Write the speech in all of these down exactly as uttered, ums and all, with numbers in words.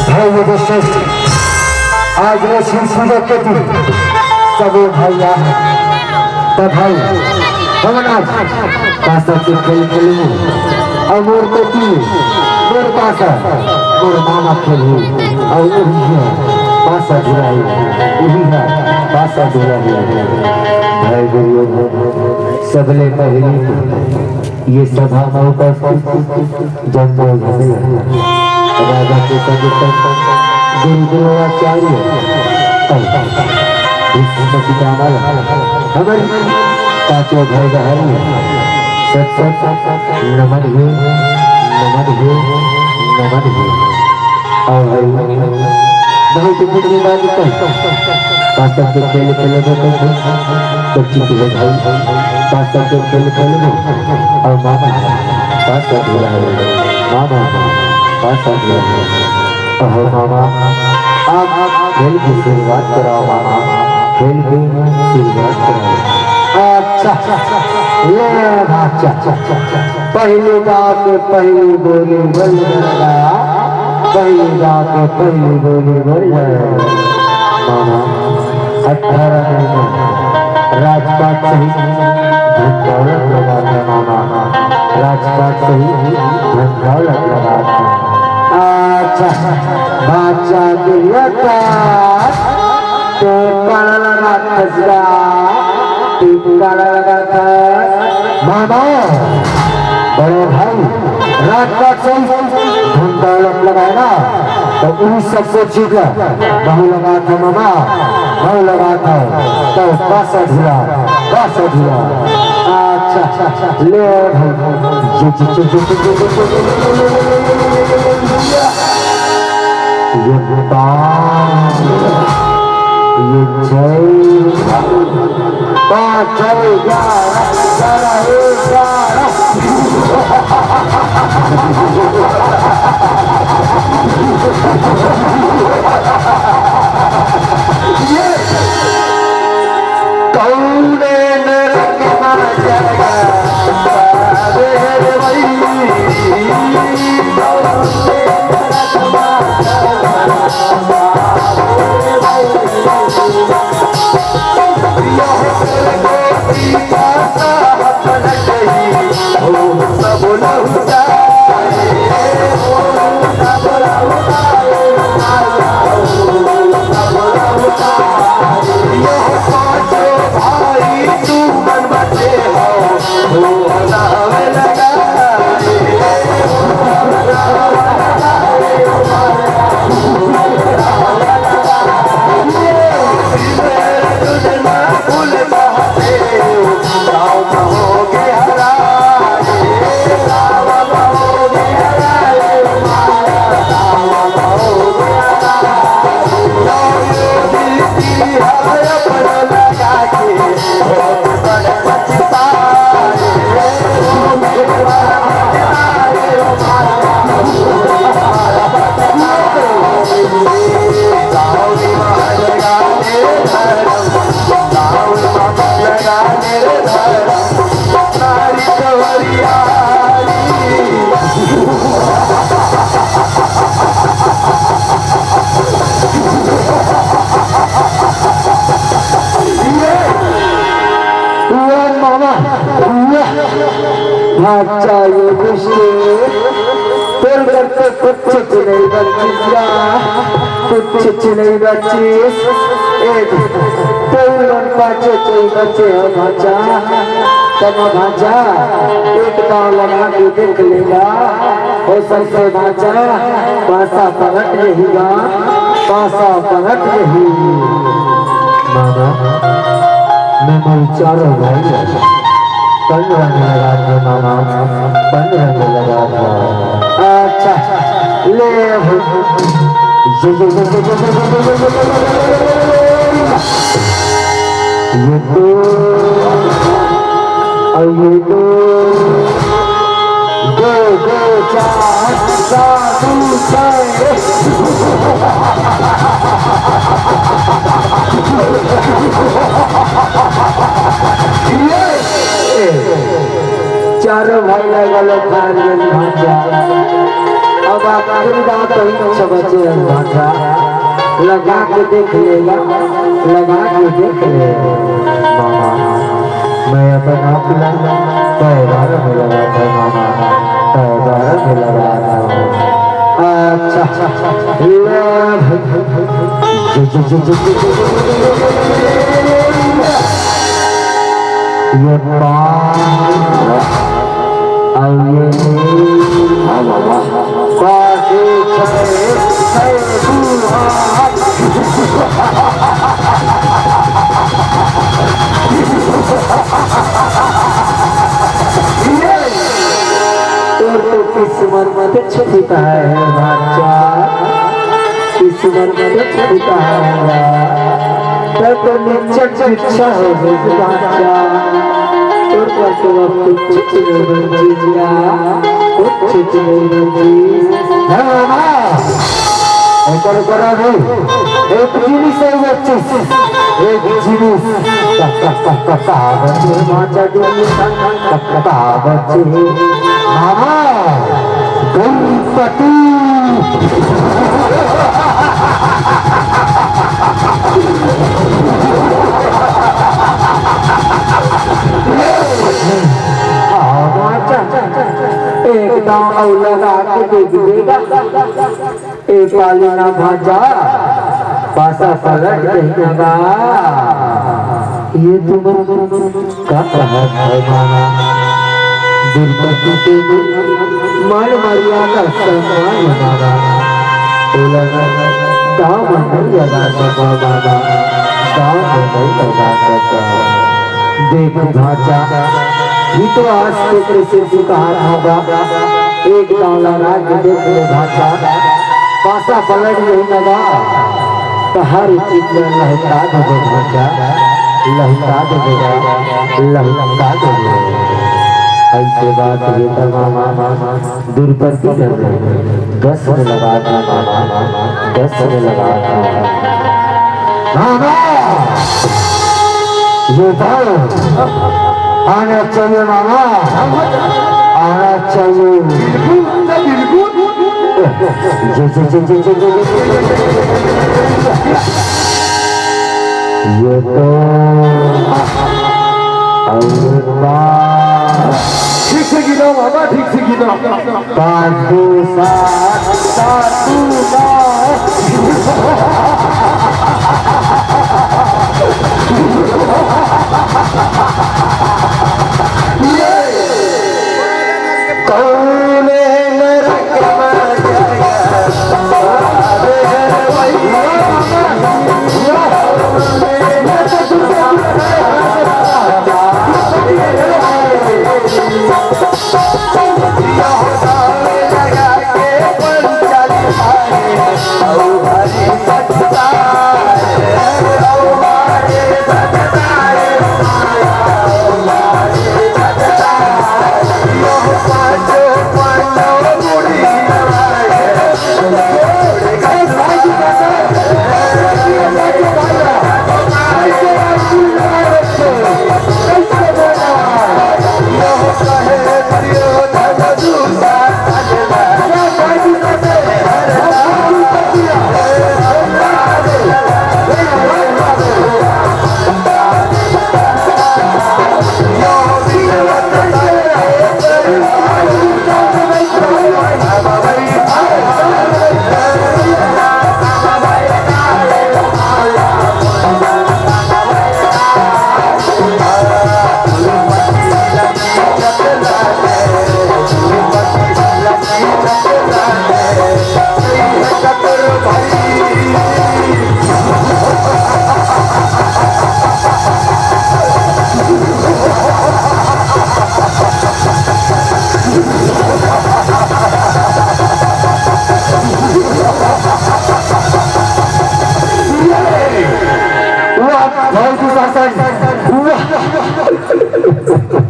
भाई युधिष्ठिर, आज वो शिव पूजा के दिन सबो भाई आ हे। त भाई, हमन आज पासा के खेल खेलबो। अउ मोर कोती, मोर पासा, मोर मामा खेलही। अउ उही ह पासा धुलाई, उही ह पासा धुलाई। भाई गुरु, सबले पहली ये सभा में उपस्थित जम्मो झने राजा के संग संग गुरु द्रोणाचार्य अउ भीष्म पितामह, हमर पांचों भाई बहन, सत सत नमन हे, नमन हे, नमन हे। अउ भाई, बहुत कुछ नहीं बात कही। पासा के खेल खेले में तो बच्ची की है भाई, पासा के खेल खेले में। अउ मामा, पासा धुला है, मामा, पासा धुला है। अहो मामा, आप खेल की शुरुआत कराओ मामा, खेल की शुरुआत कराओ। अच्छा, ये बात, अच्छा, अच्छा, अच्छा। पहली बात, पहली बोली बोल गंगा, पहली बात, पहली बोली बोल गंगा। मामा, अठारह महीना राजपाट सहित धन दौलत लगा था मामा, राजपाट सहित धन दौलत लगा था। अच्छा, बादशाह के ये बात तो काला लगा था, काला लगा था मामा। बड़े भाई, रात का सही धन दौलत लगाए ना, तो उन सबको चीज महू लगा था मामा, महू लगा था, तो बस अधूरा, बस अधूरा। अच्छा, ले भाई। ये पाँच, ये छः, पाँच, छः, ग्यारह, ग्यारह, एक, ग्यारह। ये कौने नरक मा जगह पावे रे भाई? वाह मामा, वाह। अच्छा, ये कुछ तो तोर घर पे कुछ नहीं बची, कुछ नहीं बची। ए, तोर घर पाछे कोई बचे हो भाचा? तब भांचा एक दांव लगा के देख लेगा, हो सकथे भांचा पासा पलट जही गा, पासा पलट जही। मामा, मैं मोर चारों भाई ला बन रंग लगा दे मामा, बन रंग लगा दे। अच्छा, ले। ये तो, और ये तो, दो, दो, चार, सात, छः। ये, चारों भाई ला गलत हार गए भांचा। अब आखिरी दांव तो ही अच्छा बचे है भांचा। लगा के देख लेगा, लगा के देख ले। मामा, मैं अपन आप ला तय बार में लगा था मामा, तय बार में लगा था। अच्छा, ले। ये पाँच, अब ये तीन, पाँच, छः, छः, दो, आठ। तोर तो किस्मत छुपा है भांचा, किस्मत छुपा है। तोर तो निश्चय शिक्षा हो गई भांचा, तोर पर तो अब कुछ नहीं बची जिया, कुछ नहीं बची। है ना? ऊपर करा भी। एक जिनिस है वो चीज, एक जिनिस। का, का, का, का, का, बचे भांचा डुबी, का, का, का, बचे। मामा, दुर्पति। हाँ, भांचा, एक दांव अउ लगा के देख देगा। ए पाली ना भांचा, पासा पलट जही गा। ये तुमन का कहत है मामा? दुर्पति के मन मर्यादा सम्मान मामा। ओला ना दांव में नहीं लगा सका मामा, दांव में नहीं लगा सका। देख भांचा, ये तो आज के कैसे तू कहा था, एक दांव लगा के देख ले भांचा, पासा पलट जही ना गा, तो हर चीज में लहका देबे भांचा, लहका देबे, लहका देबे। ऐसे बात ये तो मामा, दुर्पति कर दे, दस में लगा दे मामा, दस में लगा दे। मामा, ये तो आना चाहिए मामा, आना चाहिए। बिल्कुल, बिल्कुल। ये, ये, ये, ये, ये, ये, ये, ये, ये। ये तो अल्लाह। ठीक से गिनो बाबा, ठीक से गिनो। पाँच दो सात, सात दो नौ। ये कौन है नरक में गया?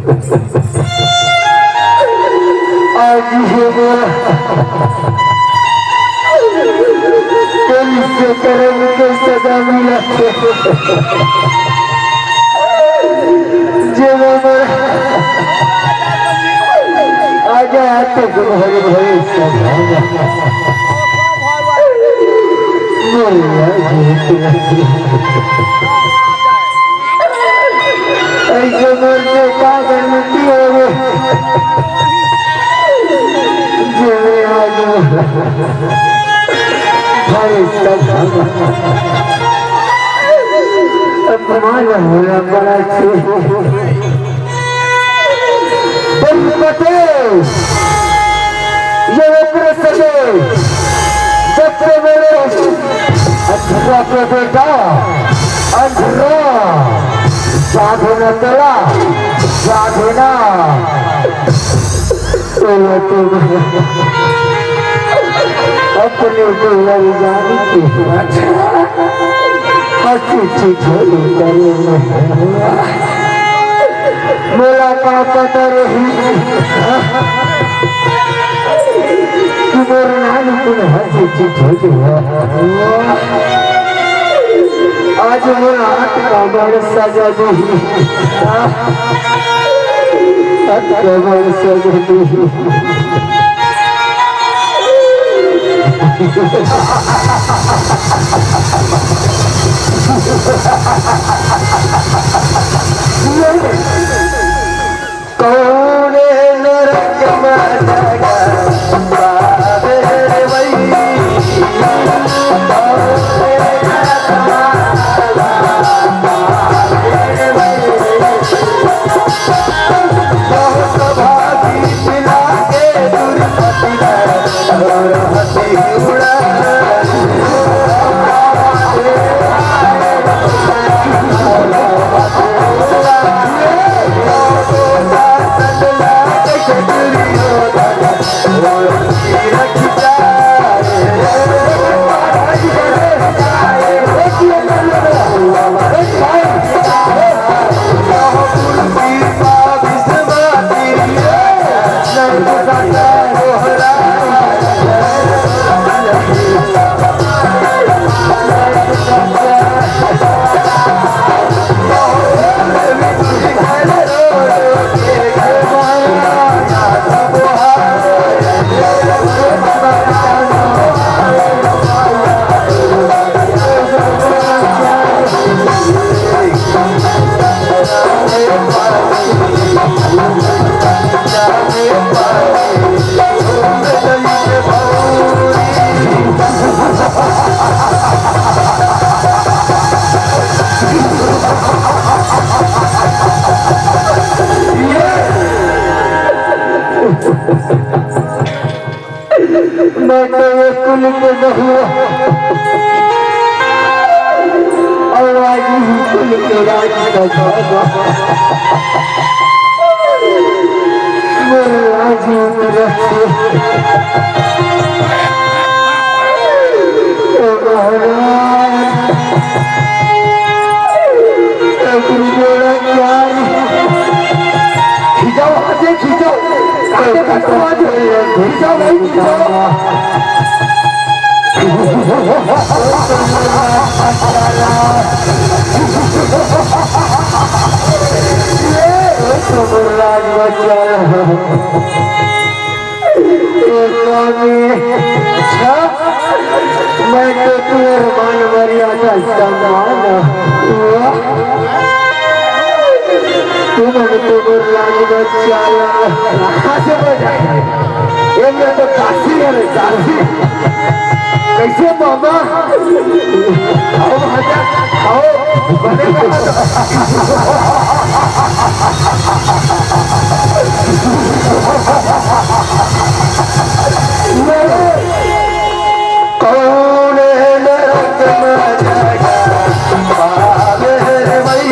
आज हे मोला कइसे करम के सजा मिला हे। जे मोला आजा आते तुम्हारे भरे सजा। मोला जीत अइसे मोर के का गलती होवे, जे मैं आज भाई सब अपमान होला पड़ा छे। बलि पटे, ये ओकरे सगे, जब से मेरे अंधरा के बेटा, अंधरा, जागे न तेरा, जागे ना। तेरा तो अपने को लड़ जाने के हंसी चीज करे। मोला का पता रही कि मोर नानकुन हंसी चीज हो गया। आज मोला अतका बड़ सजा दी, अतका बड़ सजा दी। कौने नरक में जगह पावे रे वही? कौने नरक में जगह पावे रे वही? बहुत भागी मिला के दुर्गति में और हंसी उड़ा। मैं तो ये कुल के नहीं हूँ। और आज ही कुल के राज का बाबा। मेरे राज में रखे। ओ महाराज। ए गुरु मेरा प्यार। खींचो, हाथ से खींचो। काटे पकड़ो आज। खींचो भाई, खींचो। ये तो राज बच्चा। ए स्वामी, अच्छा, मैं तो तुम्हें मान मर्यादा सम्मान हुआ। तुमन तो मोर राज बच्चा ला। कहाँ से बजाए? ये मैं तो दासी है रे, दासी। कैसे मामा? आओ भाजा, आओ। बने कौन नरक में जगह पावे रे भाई?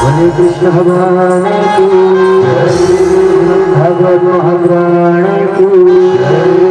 बोले कृष्ण भगवान की, भगवत महापुराण की।